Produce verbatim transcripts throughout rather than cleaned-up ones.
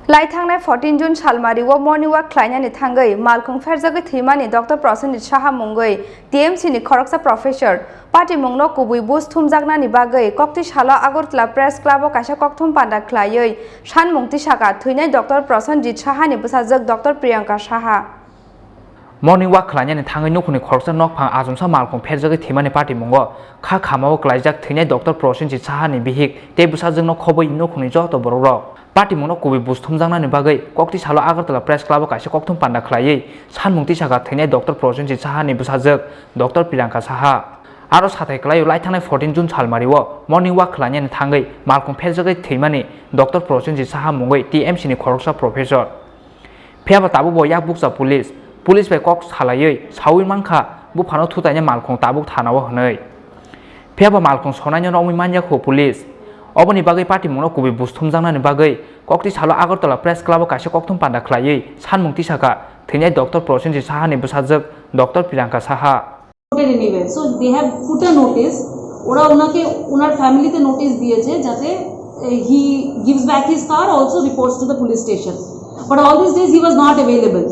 Lai thangnai fourteen June salmario morning walk khlainani thangwi malkhung pherjagwi thwimani Doctor Prosenjit Saha mungwi T M C ni khoroksa professor patimungno kubui buj thumjaknani bagwi kokti salo Agartala Press Club o kaisa kokthum panda khlaiwi sanmung tisaka thwinai Doctor Prosenjit Saha ni bwsajwk Doctor Priyanka Saha. Morning walk khlainani thangwi nukhungni khoroksa nokphang achomsa malkhung pherjagwi thwimani patimungo kha khamao klaijak thwinai Doctor Prosenjit Saha ni bihik tei bwsajwkno khobwi nukhungni joto borokrok patimungno kubui buj thumjaknani bagwi kokti salo Agartala Press Club o kaisa kokthum panda khlaiwi sanmung tisaka thwinai Doctor Prosenjit Saha ni bwsajwk Doctor Priyanka Saha. Aro sathai kwlaio lai thangnai fourteen June salmario morning walk khlainani thangwi malkhung pherjagwi thwimani Doctor Prosenjit Saha mungwi T M C ni khoroksa professor. Phiya ba tabuk bo yak bukcha police, police bai kok salaiwi saui mankha buphano thutaina malkhung tabuk thanao hwnwi. Phiya ba malkhung sonaino romwi manya kho police. Oboni bagwi patimungno kubui buj thumjaknani bagwi kokti salo Agartala Press Club o kaisa kokthum panda khlaiwi sanmung tisaka thwinai Doctor Prosenjit Saha ni bwsajwk Doctor Priyanka Saha. Anyway, so they have put a notice. ওরা ওনাকে ওনার ফ্যামিলিতে নোটিশ দিয়েছে যাতে he gives back his car, also reports to the police station. But all these days he was not available.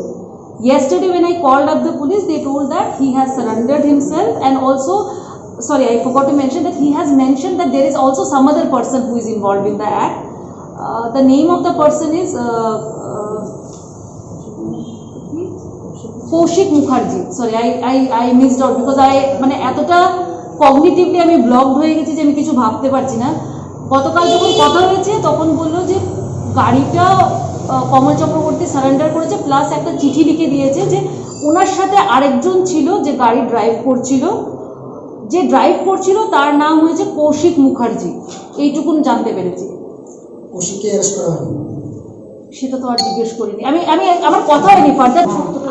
Yesterday when I called up the police, they told that he has surrendered himself and also, sorry, I forgot to mention that he has mentioned that there is also some other person who is involved in the act. Uh, the name of the person is uh, uh, Kaushik Mukherjee, sorry, I I I missed out because I মানে এতটা কগনিটিভলি আমি ব্লকড হয়ে গেছি যে আমি কিছু ভাবতে পারছি না। গতকাল যখন কথা হয়েছে তখন বললো যে গাড়িটা আহ, কমল চক্রবর্তী সারেন্ডার করেছে, প্লাস একটা চিঠি লিখে দিয়েছে যে ওনার সাথে আরেকজন ছিল যে গাড়ি ড্রাইভ করছিল, যে ড্রাইভ করছিল তার নাম হয়েছে কৌশিক মুখার্জি, এইটুকুন জানতে পেরেছি। কৌশিককে অ্যারেস্ট করা হয়নি। সেটা তো আর জিজ্ঞেস করিনি আমি। আমি আমার কথা হয়নি ফার্দার।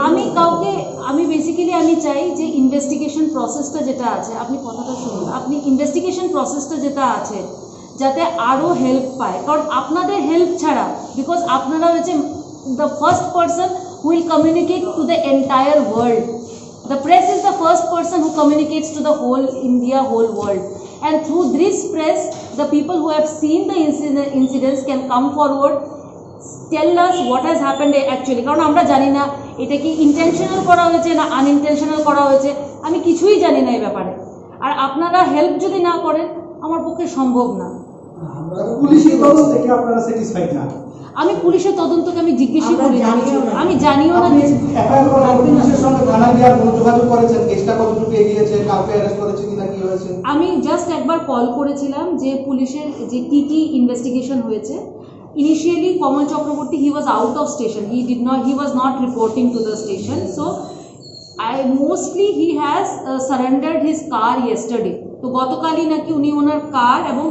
আমি কাউকে, আমি বেসিক্যালি আমি চাই যে ইনভেস্টিগেশন প্রসেসটা যেটা আছে, আপনি কথাটা শুনুন, আপনি ইনভেস্টিগেশন প্রসেসটা যেটা আছে যাতে আরও হেল্প পায়, কারণ আপনাদের হেল্প ছাড়া, বিকজ আপনারা হচ্ছে the first person who will communicate to the entire world. The press is the first person who communicates to the whole India, whole world. And through this press, the people who have seen the incident, incidents can come forward, tell us what has happened actually. কারণ আমরা জানি না এটা কি ইন্টেনশনাল করা হয়েছে না আনইন্টেনশনাল করা হয়েছে, আমি কিছুই জানি না এই ব্যাপারে। আর আপনারা হেল্প যদি না করেন, আমার পক্ষে সম্ভব না। পুলিশি তদন্ত থেকে আপনারা স্যাটিসফাইড না? আমি পুলিশের তদন্তকে আমি জিজ্ঞেসই আমরা করি না। জানিও না। আমি জানিও না আপনি কিছু। এফআইআর করেন, পুলিশের সঙ্গে থানা গিয়ে আর কোনো যোগাযোগ করেছেন? কেসটা কতটুকু এগিয়েছে? কাউকে অ্যারেস্ট করেছে কিনা, কি হয়েছে? আমি জাস্ট একবার কল করেছিলাম যে পুলিশের যে কি কি ইনভেস্টিগেশন হয়েছে। Initially Kamal Chakraborty, he was out of station, he did not, he was not reporting to the station. So I mostly he has uh, surrendered his car yesterday. তো গতকালই নাকি উনি ওনার কার এবং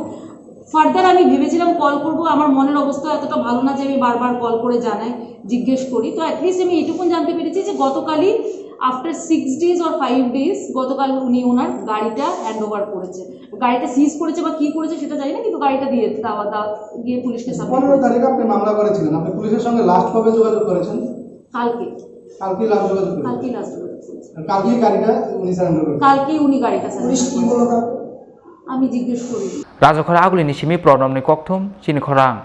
ফার্দার আমি ভেবেছিলাম কল করব, আমার মনের অবস্থা এতটা ভালো না যে আমি বারবার কল করে জানাই, জিজ্ঞেস করি। তো অ্যাটলিস্ট আমি এটুকুন জানতে পেরেছি যে গতকালই after six days or five days গতকাল উনি ওনার গাড়িটা হ্যান্ড ওভার করেছে। গাড়িটা সিজ করেছে বা কি করেছে সেটা জানি না, কিন্তু গাড়িটা দিয়ে দেওয়া দেওয়া গিয়ে পুলিশকে সাবমিট পনেরো করেছে। তারিখ আপনি মামলা করেছিলেন, আপনি পুলিশের সঙ্গে লাস্ট কবে যোগাযোগ করেছেন? কালকে, কালকেই লাস্ট যোগাযোগ করেছেন। কালকেই লাস্ট যোগাযোগ করেছে। কালকেই গাড়িটা উনি সারেন্ডার করেছেন। কালকেই উনি গাড়িটা পুলিশ সারেন্ডার কি বলল তারপর? আমি জিজ্ঞেস করি। Rajakhor agulini simi pronomni kokthum chini khorang.